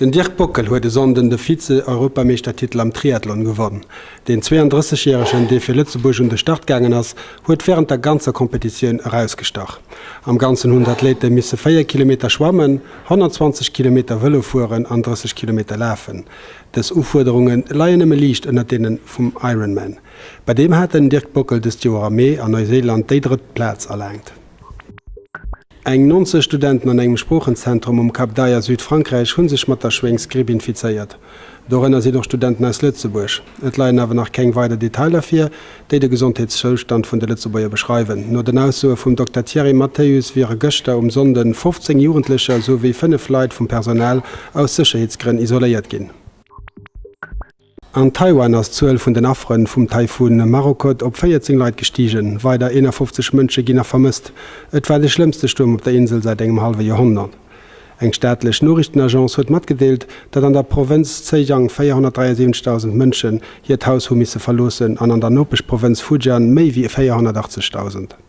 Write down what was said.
Den Dirk Bockel huet e Sonnden de Vize-Europameeschtertitel am Triathlon gewonn. Den 32 Järegen, dee fir Lëtzebuerg un de Start gaangen ass, huet wärend der ganzer Kompetitioun erausgestach. Am Ganzen hunn d'Athleete misse 4 Kilometer schwammen, 120 Kilometer Vëlo fueren an 30 Kilometer lafen. Dës Ufuerderunge leien nëmme liicht ënnert deene vum Ironman. Bei deem hat den Dirk Bockel dëst Joer am Mee an Neuseeland déi drëtt Plaz erlaangt. Eng 90 Studenten an engem Sproochenzentrum um Cap d'Ail a Südfrankräich hu sech mat der Schwéngsgripp infizéiert. Dorënner sinn och Studenten aus Lëtzebuerg. Et leien awer nach keng weider Detailer vir, déi de Gesondheetszoustand vun de Lëtzebuerger beschreiwen. No den Aussoe vum Dokter Thierry Mattheus wiere gëschter um Sonnden 15 Jugendlecher souwéi 5 Leit vum Personal aus Sécherheetsgrënn isoléiert ginn. An Taiwan ass d'Zuel vun den Affere vum Taifun Marokot op 14 Leit gestigen. Weider 51 Mënsche ginn nach vermësst. Et war de schlëmmste Stuerm op der Insel säit engem hallwe Joerhonnert. Eng staatlech Noriichtenagence huet matgedeelt, datt an der Provënz Zhejiang 473.000 Mënschen hiert Haus hu misse verloossen an an der Nopeschprovënz Fujian méi wéi 480.000.